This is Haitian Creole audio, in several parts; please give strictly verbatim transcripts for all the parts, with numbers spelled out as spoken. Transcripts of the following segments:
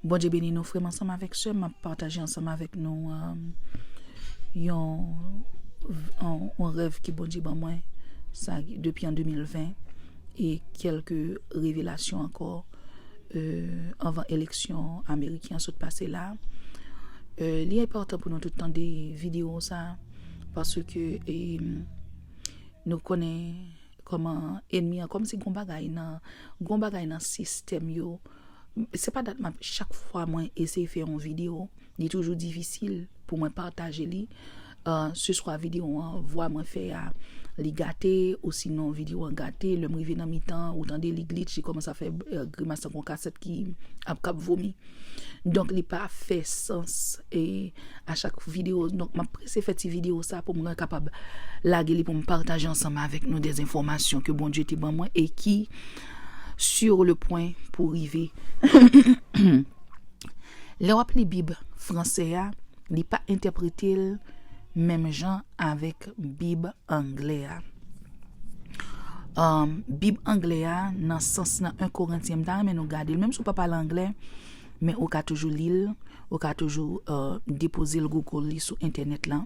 Bondye beni nou, frè m, ansanm avèk sè m. M ap pataje ansanm avèk nou, um, yon, yon, yon rèv ke Bondye ban mwen, sa, depi an de mil ven, e kèlke revelasyon ankò, euh, anvan eleksyon ameriken an sot pase la. Euh, li enpòtan pou nou tout tande videyo sa, paske, e, nou konnen kòman ènmi an, kòmsi gon bagay nan, gon bagay nan sistèm yo. Se pa dat m ap, chak fwa mwen eseye fè yon videyo, li toujou difisil pou mwen pataje li. Euh, se swa videyo an, vwa mwen fè a, li gate, osinon videyo an gate, lè m rive nan mitan, ou tande li glitch, li kòmanse ap fè, euh, grimas tankou yon kasèt ki ap, k ap vomi. Donk, li pa fè sans, e, a chak videyo. Donk, m ap prese fè ti videyo sa pou mwen kapab lage li, pou m pataje ansanm avèk nou de enfòmasyon ke Bondye te ban mwen e ki sur le point pou rive. Lè w ap li Bib fransè a, li pa entèprete l menm jan avèk Bib anglè a. Um, Bib anglè a, nan sans nan en Korentyen, m ta renmen nou gade l, menm si w pa pale anglè, men ou ka toujou li l, ou ka toujou, euh, depoze l, Google li sou entènèt lan,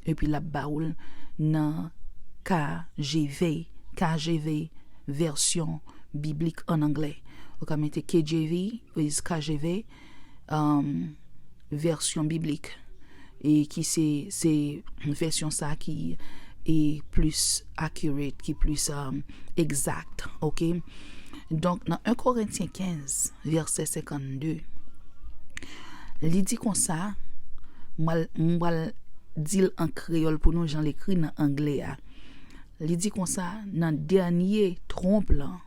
epi l ap ba ou l nan K J V, K J V, vèsyon biblik an anglè. Ou ka mete K J V, is K J V, um, vèsyon biblik, e ki se, se vèsyon sa ki e plis accurate, ki plis, um, exact, ok? Donk, nan en Korentyen kenz, vèsè senkannde, li di konsa, m pral, m pral di l an kreyòl pou nou, jan l ekri nan anglè a. Li di konsa, nan dènye twonp lan,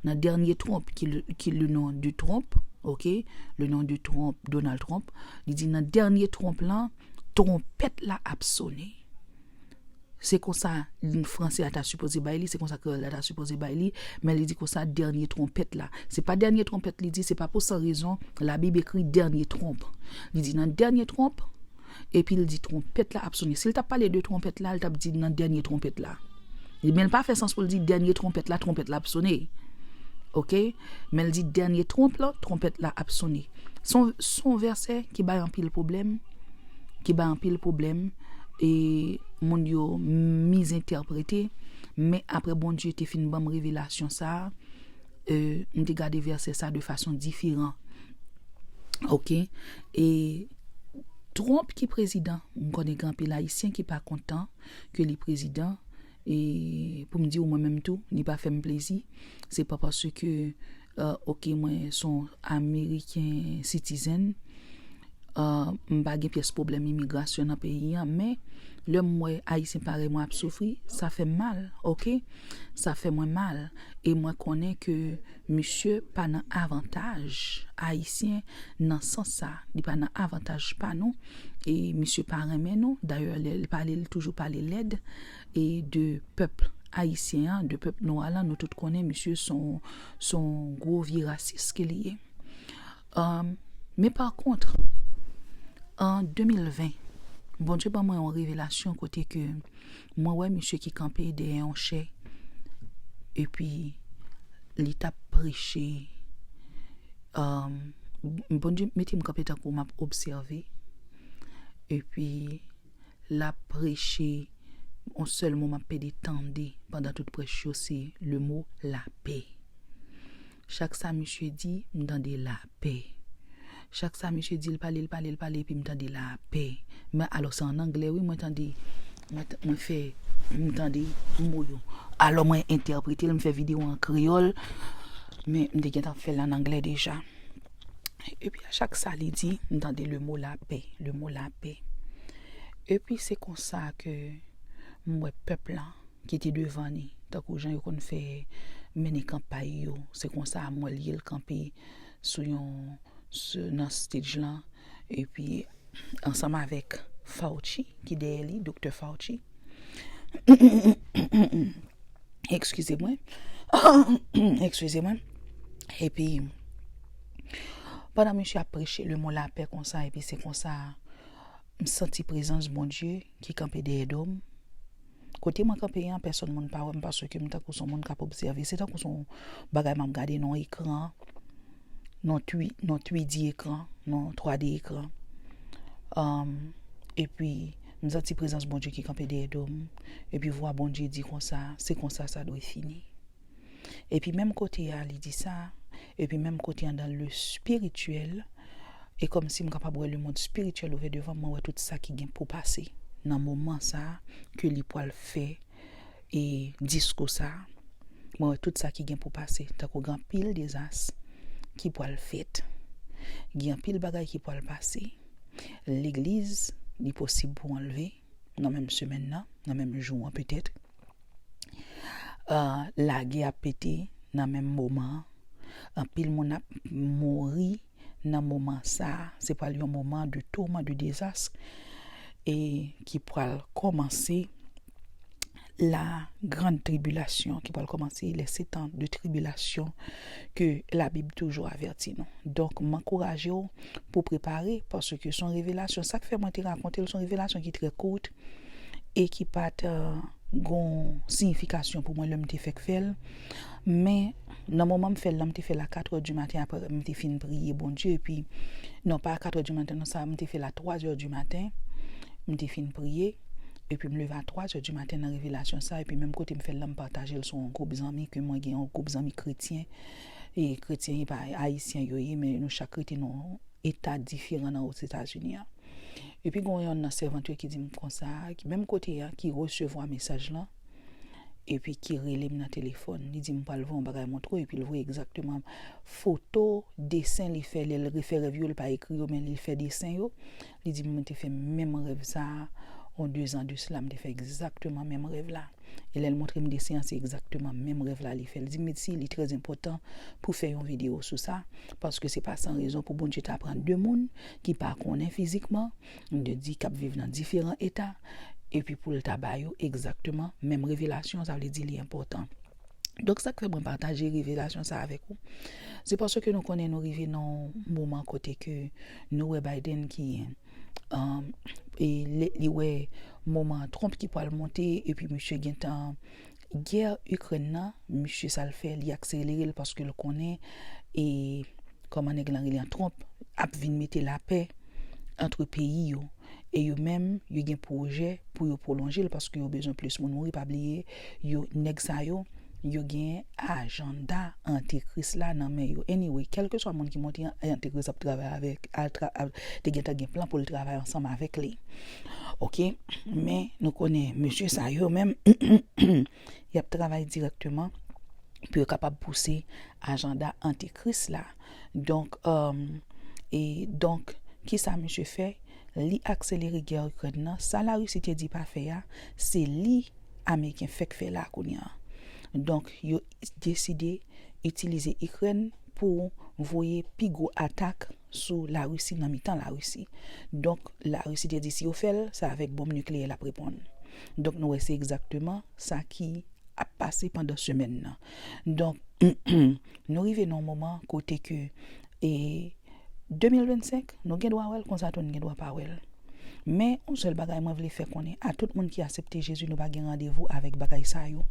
nan dènye twonp, ki le, ki le nom de Trump, ok, le nom de Trump, Donald Trump, li di nan dènye twonp lan, twonpèt la ap sone. Se konsa fransè a ta sipoze bay li, se konsa kreyòl la ta sipoze bay li, men li di konsa dènye twonpèt la. Se pa dènye twonpèt li di, se pa pou san rezon Labib ekri dènye twonp. Li di nan dènye twonp, epi l di twonpèt la ap sone. Si l t ap pale de twonpèt la, l t ap di nan dènye twonpèt la. Men l pa fè sans pou l di dènye twonpèt la, twonpèt la ap sone. Ok? Men l di dènye twonp la, twonpèt la ap sone. Se yon, se yon vèsè ki bay anpil pwoblèm, ki bay anpil pwoblèm, e moun yo mizentèprete, men apre Bondye te fin ban m revelasyon sa a, euh, m te gade vèsè sa de fason diferan. Ok? E Trump ki prezidan, m konnen gen anpil Ayisyen ki pa kontan ke li prezidan, e pou m di w mwen menm tou, li pa fè m plezi. Se pa paske, euh, ok, mwen se yon American citizen, euh, m pa gen pyès pwoblèm imigrasyon nan peyi an, men lè m wè Ayisyen parèy mwen ap soufri, sa fè m mal, ok? Sa fè mwen mal. E mwen konnen ke misye pa nan avantaj Ayisyen nan sans sa. Li pa nan avantaj pa nou. E misye pa renmen nou. Dayè, lè l pale, l toujou pale lèd. E de pèp ayisyen an, de pèp nwa lan, nou tout konnen misye se yon, se yon gwo vye rasis ke li ye. Um, men pa kont, an de mil ven, Bondye ban mwen yon revelasyon kote ke mwen wè misye ki kanpe dèyè yon chè, epi li t ap preche. Um, Bondye mete m kanpe tankou m ap obsève, epi l ap preche, yon sèl mo m ap pede tande pandan tout prèch yo, se le mo lapè. Chak sa misye di, m tande lapè. Chak sa misye di, l pale, l pale, l pale, epi m tande lapè. Men alò, se an anglè, wi, mwen tande, mwen t-, mwen fè, m tande mo yo. Alò, mwen entèprete l, m fè videyo an kreyòl, men m te gentan fè l an anglè deja. Epi a chak sa li di, m tande le mo lapè, le mo lapè. Epi se konsa ke m wè pèp lan ki te devan li, tankou jan yo konn fè mennen kanpay yo. Se konsa m wè l ye, l kanpe sou yon, sou, nan stage lan, epi ansanm avèk Fauci ki dèyè li, Doktè Fauci. Eskize mwen. Eskize mwen. Epi, pandan misye ap preche le mo lapè konsa, epi se konsa, m santi prezans Bondye ki kanpe dèyè do m. Kote mwen kanpe an, pèsonn moun pa wè m, paske m tankou se yon moun k ap obsève. Se tankou se yon bagay m ap gade nan yon ekran. non twi, non twi di ekran, non twa D ekran. Um, epi, m santi prezans Bondye ki kanpe dèyè do m. Epi, vwa Bondye di konsa, se konsa sa dwe fini. Epi, menm kote a, li di sa. Epi, menm kote a, dans le spirituel, e kòmsi m kapab wè le monde spirituel ouvè devan m, mwen wè tout sa ki gen pou pase nan moman sa a ke li pwal fè e diskou sa a. Mwen wè tout sa ki gen pou pase, tankou gen anpil dezas ki pwal fèt. Gen anpil bagay ki pwal pase. Legliz, li posib pou anlve nan menm semèn nan, nan menm jou an petèt. Uh, lagè ap pete nan menm moman an. Anpil moun ap mouri nan moman sa a. Se pral yon moman de touman, de dezas, e ki pral kòmanse la grande tribulation, ki pral kòmanse les sept ans de tribulation ke Labib toujou avèti nou. Donk, m ankouraje w pou prepare, paske se yon revelasyon. Sa k fè mwen te rakonte l, se yon revelasyon ki trè kout e ki pa t, euh, gon siyifikasyon pou mwen lè m te fèk fè l. Men, nan moman m fè l la, m te fè l a katrè di maten, apre m te fin priye Bondye, epi, non, pa a katrè di maten, non, sa, m te fè l a twazè di maten, m te fin priye, epi m leve a twazè di maten nan revelasyon sa, epi menm kote m fè l la, m pataje l sou yon gwoup zanmi, ke mwen gen yon gwoup zanmi kretyen, e kretyen, e pa ayisyen yo ye, men nou chak rete nan yon eta diferan nan Ozetazini an. Epi gen yon nan sèvant yo ki di m konsa, ki menm kote a, ki resevwa mesaj lan, epi ki rele m nan telefòn. Li di m pral voye yon bagay montre w, epi l voye egzakteman foto, desen li fè, lè l refè rèv yo, l pa ekri yo, men li fè desen yo. Li di m mwen te fè menm rèv sa a, on dezan de sila, m te fè egzakteman menm rèv la. E lè l montre m desen an, se egzakteman menm rèv la li fè. Li di m, Mitzi, li trè enpòtan pou fè yon videyo sou sa, paske se pa san rezon pou Bondye ta pran de moun ki pa konnen fizikman, de di k ap viv nan diferan eta, epi pou l ta ba yo egzakteman menm revelasyon, sa vle di li enpòtan. Donk, sa k fè mwen pataje revelasyon sa avèk ou, se paske nou konnen nou rive nan yon moman kote ke nou wè Biden ki, um, e li, li wè moman Trump ki pral monte, epi misye gentan gè Ikrèn nan, misye sa l fè, li akselere l paske l konnen, e kòman nèg lan rele an, Trump ap vin mete lapè antre peyi yo. E yo menm, yo gen pwojè pou yo pwolonje l paske yo bezwen plis moun mouri. Pa bliye, yo, nèg sa yo, yo gen ajanda antikris la nan men yo. Anyway, kèlkeswa moun ki monte an, antikris ap travay avèk, al tra-, al, te gentan gen plan pou l travay ansanm avèk li. Oke? Men nou konnen mesye sa yo menm, y ap travay dirèkteman pou yo kapab pouse ajanda antikris la. Donk, um, e donk, kisa misye fè? Li akselere gè Ikrèn nan. Sa Larisi te di pa fè a, se li Ameriken fèk fè la kounye a. Donk, yo deside itilize Ikrèn pou voye pi gwo atak sou Larisi, nan mitan Larisi. Donk, Larisi te di si yo fè l, se avèk bonm nikleyè l ap reponn. Donk, nou wè se egzakteman sa ki ap pase pandan semèn nan. Donk, nou rive nan yon moman kote ke, e, de mil vennsenk, nou gen dwa wè l konsa tou, nou gen dwa pa wè l. Men, yon sèl bagay mwen vle fè konnen a tout moun ki aksepte Jezi, nou pa gen randevou avèk bagay sa yo.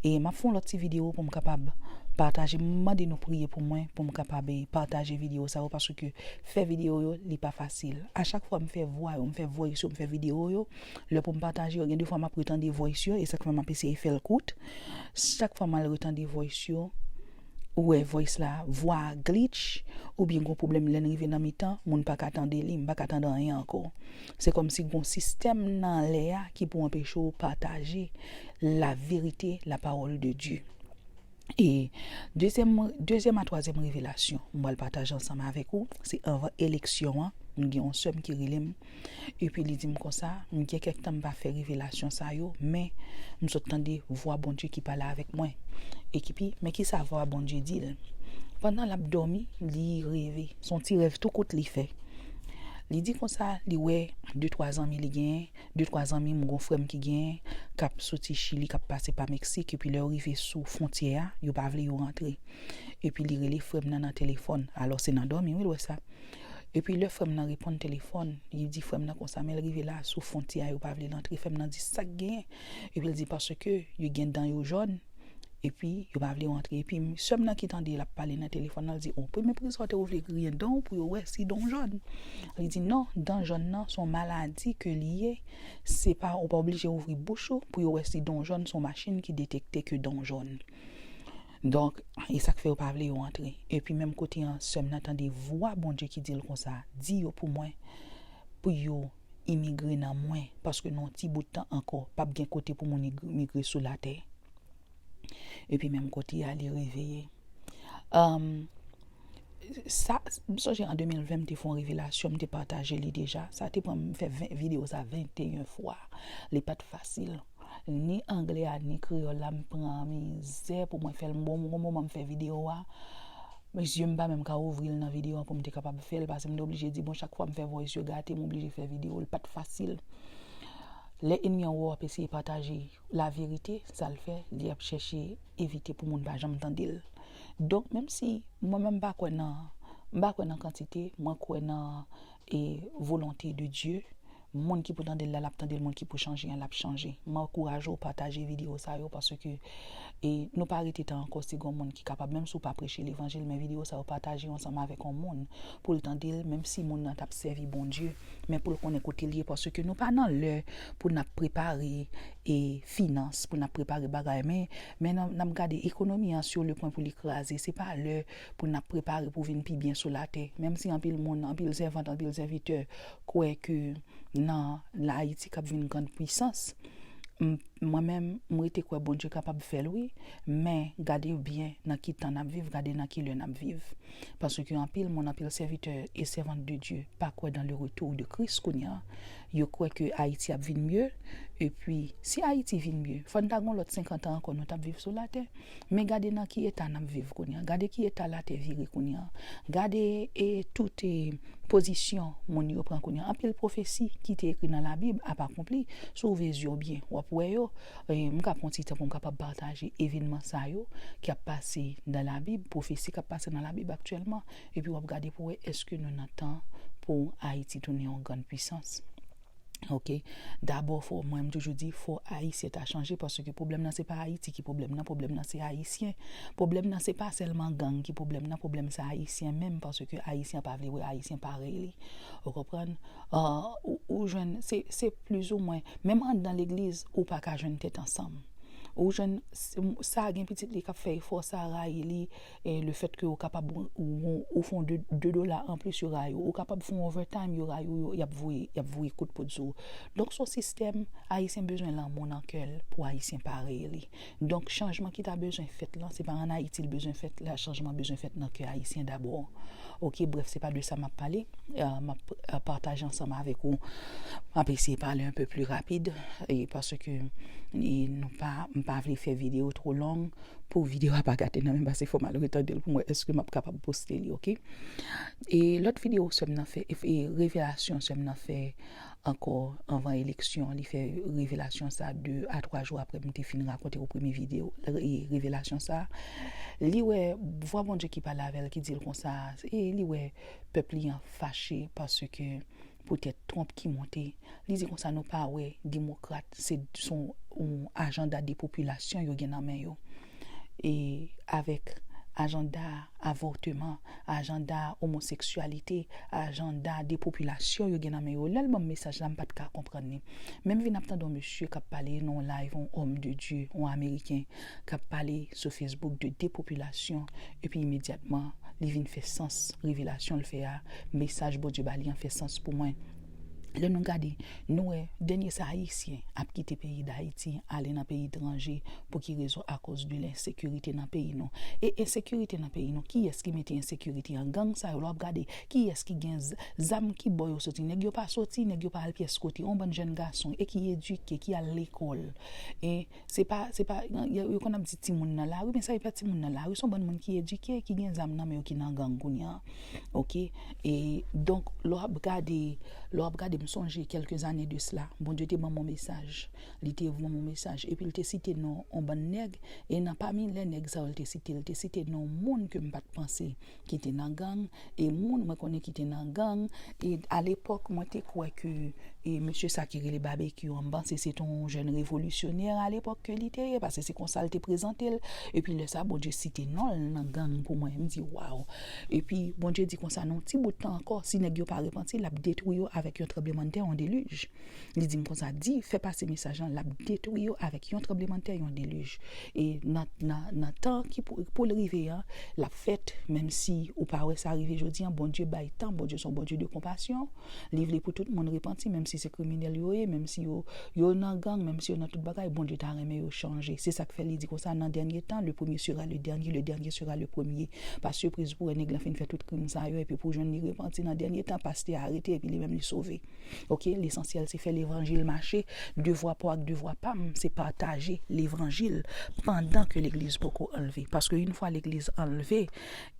E m ap fè yon lòt ti videyo pou m kapab pataje. M mande nou priye pou mwen, pou m kapab, e, pataje videyo sa yo, paske fè videyo yo, li pa fasil. A chak fwa m fè vwa yo, m fè voice yo, m fè videyo yo, lè pou m pataje yo, gen de fwa m ap retande voice yo, e sa k fè m ap eseye fè l kout. Chak fwa m al retande voice yo, ou wè voice la, vwa a glitch, oubyen gon pwoblèm lè n rive nan mitan, moun pa ka tande li, m pa ka tande anyen ankò. Se kòmsi gon sistèm nan lè a ki pou anpeche w pataje la vérité, la parole de Dieu. E dezyèm, dezyèm a twazyèm revelasyon m pral pataje ansanm avèk ou, se anvan eleksyon an, m gen yon sè m ki rele m, epi li di m konsa, m gen kèk tan m pa fè revelasyon sa yo, men m sot tande vwa Bondye ki pale avèk mwen. Epi, men kisa vwa Bondye di l? Pandan l ap dòmi, li reve. Se yon ti rèv tou kout li fè. Li di konsa, li wè de twa zanmi li genyen, de twa zanmi m, gon frè m ki genyen, k ap soti Chili, k ap pase pa Meksik, epi lè yo rive sou fwontyè a, yo pa vle yo rantre. Epi li rele frè m nan nan telefòn. Alò, se nan dòmi, wi, l wè sa. Epi lè frè m nan reponn telefòn, li di frè m nan konsa, men l rive la, sou fwontyè a, yo pa vle l antre. Frè m nan di, sa k genyen? Epi l di, paske yo gen dan yo jòn, Epi yo pa vle w antre. Epi sè m nan ki tande l ap pale nan telefòn nan, l di, "O, premye pri sa w te ouvri griyen dan w pou yo wè si dan w jòn." Li di, "Non, dan jòn nan se yon maladi ke li ye. Se pa, ou pa oblije ouvri bouch ou pou yo wè si dan w jòn, se yon machin ki detekte ke dan w jòn." Donk, e sa k fè yo pa vle yo antre. Epi menm kote an, sè m nan tande vwa Bondye ki di l konsa, "Di yo pou mwen, pou yo imigre nan mwen, paske nan yon ti bout tan ankò, p ap gen kote pou moun ig- migre sou latè." Epi menm kote a, li reveye. Um, sa, m sonje an de mil ven, m te fè yon revelasyon, m te pataje li deja. Sa te pran m fè ven, videyo sa venteyen fwa. Li pa t fasil. Ni anglè a, ni kreyòl la, m pran mizè pou mwen fè l. M bon, bon moman m fè videyo a. Men zye m pa menm ka ouvri l nan videyo an pou m te kapab fè l, paske m te oblije di, bon, chak fwa m fè voice yo gate, m oblije fè videyo, l pa t fasil. Lè ènmi an wè w ap eseye pataje laverite, sa l fè, li ap chèche evite pou moun pa janm tande l. Donk, menm si mwen menm m pa kwè nan, m pa kwè nan kantite, mwen kwè nan e, volonte de Dye, moun ki pou tande l la, l ap tande l, moun ki pou chanje an, l ap chanje. Mwen ankouraje w pataje videyo sa yo, paske e, nou pa rete tan ankò si gen yon moun ki kapab, menm si w pa preche levanjil, men videyo sa yo pataje ansanm avèk yon moun pou l tande l, menm si moun nan t ap sèvi Bondye, men pou l konnen kote l ye, paske nou pa nan lè pou n ap prepare e, finans, pou n ap prepare bagay, men, men n ap gade ekonomi an sur le point pou li kraze, se pa lè pou n ap prepare pou vin pi byen sou latè. Menm si anpil moun, anpil sèvant, anpil sèvitè kwè ke nan Ayiti k ap vin grann pwisans, m- mwen menm, m rete kwè Bondye kapab fè l, wi, men gade byen nan ki tan n ap viv, gade nan ki lè n ap viv. Paske anpil moun, anpil sèvitè e sèvant de Dye pa kwè dans le retour de Christ kounye a. Yo kwè ke Ayiti ap vin mye, epi si Ayiti vin mye, fò n ta gen lòt senkant an ankò nou t ap viv sou latè. Men gade nan ki eta n ap viv kounye a. Gade ki eta latè vire kounye a. Gade e tout e pozisyon moun yo pran kounye a. Anpil pwofesi ki te ekri nan Labib ap akonpli. Si w ouvè zye w byen, w ap wè yo. E, m ka pran ti tan pou m kapab pataje evènman sa yo ki ap pase nan Labib, pwofesi k ap pase nan Labib aktyèlman. Epi w ap gade pou wè èske nou nan tan pou Ayiti tounen yon grann pwisans. Ok, dabò fò, mwen m toujou di fò Ayisyen ta chanje, paske pwoblèm nan se pa Ayiti ki pwoblèm nan, pwoblèm nan se Ayisyen. Pwoblèm nan se pa sèlman gang ki pwoblèm nan, pwoblèm se Ayisyen menm, paske Ayisyen pa vle wè Ayisyen parèy li. Ou konprann? Ah, ou, ou jwenn, se, se plizoumwen, menm anndan legliz, ou pa ka jwenn tèt ansanm. Ou jwenn, s- sa gen pitit li k ap fè efò, sa rayi li, e le fèt ke ou kapab ou, ou, ou fè yon de, de dola anplis, yo rayi ou. Ou kapab fè yon overtime, yo rayi ou, yo- y ap voye, y ap voye kout poud sou ou. Donk, se yon sistèm, Ayisyen bezwen lanmou nan kè l pou Ayisyen parèy li. Donk, chanjman ki ta bezwen fèt lan, se pa ann Ayiti l bezwen fèt la, chanjman bezwen fèt nan kè Ayisyen dabò. Ok, brèf, se pa de sa m ap pale, ah, m ap ah, pataje ansanm avèk ou. M ap eseye pale un peu plus rapid, e paske e nou pa, m pa vle fè videyo twò long, pou videyo a pa gate nan men, paske fò m al retande l pou m wè èske m ap kapab poste li, ok? E lòt videyo sè m nan fè, e, e revelasyon sè m nan fè ankò anvan eleksyon, li fè revelasyon sa de a twa jou apre m te fin rakonte w premye videyo, e revelasyon sa. Li wè vwa Bondye ki pale avè l, ki di l konsa, e li wè pèp li an fache paske poutèt Trump ki monte. Li di konsa, nou pa wè demokrat, se s on, on ajanda depopilasyon yo gen nan men yo. E avèk ajanda avòteman, ajanda omoseksyalite, ajanda depopilasyon yo gen nan men yo. Lè l ban m mesaj la, m pa t ka konprann li. Men m vin ap tande yon mesye k ap pale nan yon live, yon homme de Dieu, yon Ameriken, k ap pale sou Facebook de depopilasyon, epi imedyatman, li vin fè sans, revelasyon l fè a, mesaj Bondye ba li an fè sans pou mwen. Lè nou gade, nou wè, dènye sa Ayisyen ap kite peyi Dayiti, ale nan peyi etranje, pou ki rezon? Akoz de lensekirite nan peyi nou. E ensekirite nan peyi nou, kiyès ki mete ensekirite an? Gang sa yo, lè w ap gade, kiyès ki gen z- zam, ki bò yo soti? Nèg yo pa soti, nèg yo pa al pyès kote. On bann jèn gason, e ki edike, ki al lekòl. E se pa, se pa, yo, yo konn ap di timoun nan lari, men sa yo pa timoun nan lari, se on bann moun ki edike, ki gen zam nan men yo, ki nan gang kounye a. Ok? E donk, lè w ap gade, lè w ap gade, m sonje kèlke zane de sela, Bondye te ban m on mesaj. Li te voye m on mesaj. Epi l te site non on bann nèg. E nan pami lè nèg sa yo l te site, l te site non moun ke m pa t panse ki te nan gang. E moun mwen konnen ki te nan gang. E alepòk, mwen te kwè ke E mesye sa ki rele Babekyou an, m panse se te yon jèn revolisyonè alepòk ke li te ye, paske se konsa l te prezante l. Epi lè sa, Bondye site non l nan gang pou mwen. M di, waw. Epi Bondye di konsa, nan yon ti bout tan ankò, si nèg yo pa repanti, l ap detwi yo avèk yon tranblemanntè, yon delij. Li di m konsa, di, fè pase mesaj lan, l ap detwi yo avèk yon tranblemanntè, yon delij. E nan, nan, nan tan ki pou, pou l rive an, l ap fèt, menm si ou pa wè sa rive jodi an, Bondye bay tan, Bondye se yon Bondye de konpasyon. Li vle pou tout moun repanti, menm si se kriminèl yo ye, menm si yo, yo nan gang, menm si yo nan tout bagay, Bondye ta renmen yo chanje. Se sa k fè li di konsa, nan dènye tan, le premier sera le dernier, le dernier sera le premier. Pa sipriz pou wè nèg lan fin fè tout krim sa yo, epi pou jwenn li repanti nan dènye tan, pastè a arete, epi li menm li sove. Ok, lesansyèl se fè levanjil mache. Devwa pa w ak devwa pa m, se pataje levanjil pandan ke legliz poko anlve. Paske yon fwa legliz anlve,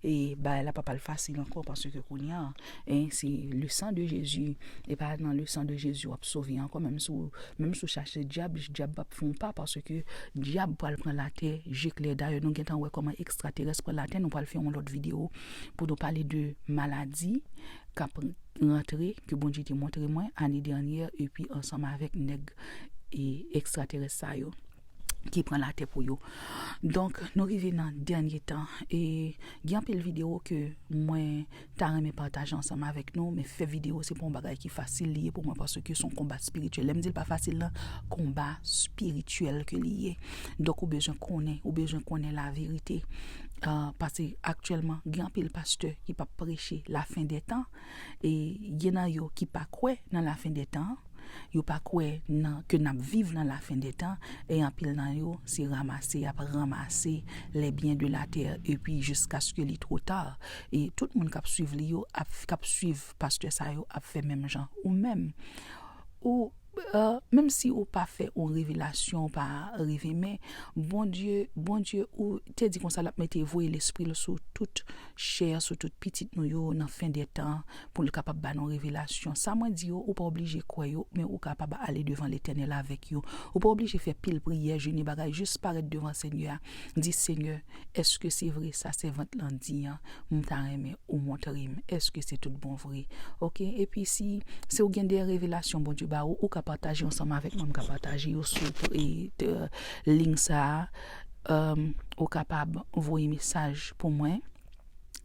e bagay la p ap al fasil ankò, paske kounye a, en, se le sang de Jésus. E pa nan le sang de Jésus w ap sove ankò, menm si w, menm si w chache dyab, dyab p ap fè yon pa, paske dyab pral pran latè je klè. Dayè, nou gentan wè kòman ekstraterès pran latè, nou pral fè yon lòt videyo pou nou pale de maladi k ap rantre, ke Bondye te montre mwen ane dènyè, epi ansanm avèk nèg e ekstraterès sa yo ki pran latè pou yo. Donk, nou rive nan dènye tan, e gen anpil videyo ke mwen ta renmen pataje ansanm avèk nou, men fè videyo se pa yon bagay ki fasil li ye pou mwen, paske se yon konba espirityèl. Lè m di l pa fasil lan, konba espirityèl ke li ye. Donk, ou bezwen konnen, ou bezwen konnen laverite. Ah, paske aktyèlman, gen anpil pastè ki p ap preche lafen dè tan, e gen nan yo ki pa kwè nan lafen dè tan, yo pa kwè nan, ke n ap viv nan lafen dè tan, e anpil nan yo se ranmase, y ap ranmase les biens de la terre, epi jiskaske li twò ta. E tout moun k ap swiv li yo, ap, k ap swiv pastè sa yo, ap fè menm jan. Ou menm, ou, euh, menm si ou pa fè yon revelasyon, ou pa rive, men Bondye, Bondye, ou te di konsa, l ap mete, voye lespri l sou tout chè, sou tout pitit nou yo nan fen dè tan, pou l kapab ba nou revelasyon. Sa mwen di yo, ou pa oblije kwè yo, men ou kapab ale devan Letènèl avèk yo. Ou pa oblije fè pil priyè, jene, bagay, jis parèt devan Senyè a. Di, Senyè, èske se vre sa sèvant lan di an? M ta renmen ou montre m èske se tout bon vre. Ok? Epi si, si w gen de revelasyon Bondye ba ou, ou ka pataje ansanm avèk mwen, m ka pataje yo sou, e, de, link sa a. Um, ou kapab voye mesaj pou mwen.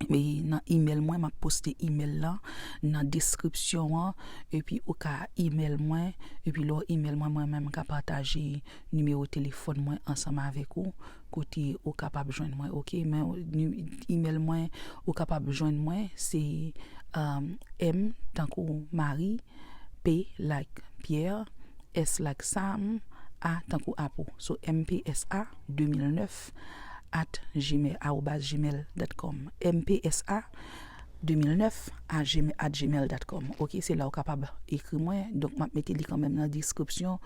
E nan email mwen, m ap poste email lan nan deskripsyon an, epi ou ka email mwen, epi lè w email mwen, mwen menm m ka pataje nimewo telefòn mwen ansanm avèk ou, kote ou kapab jwenn mwen, ok? Men ni-, email mwen, ou kapab jwenn mwen, se, um, M tankou Mari, P like Pierre, S like Sam, A tankou Apo. So, M P S A de mil nèf at gmail, arobase gmail dot com. M P S A de mil nèf at gmail dot com. Ok, se la ou kapab ekri mwen. Donk, m ap mete li kanmenm nan deskripsyon.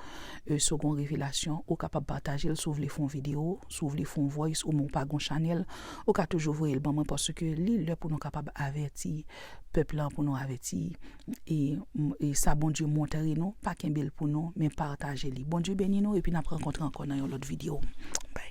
E, si w gen revelasyon, ou kapab pataje l. Si w vle fè yon videyo, si w vle fè yon voice, ou menm ou pa gen chanèl, ou ka toujou voye l ban mwen, paske li lè pou nou kapab avèti pèp lan, pou nou avèti e, e sa Bondye montre nou, pa kenbe l pou nou, men pataje li. Bondye beni nou, epi n ap rankontre ankò nan yon lòt videyo. Bye.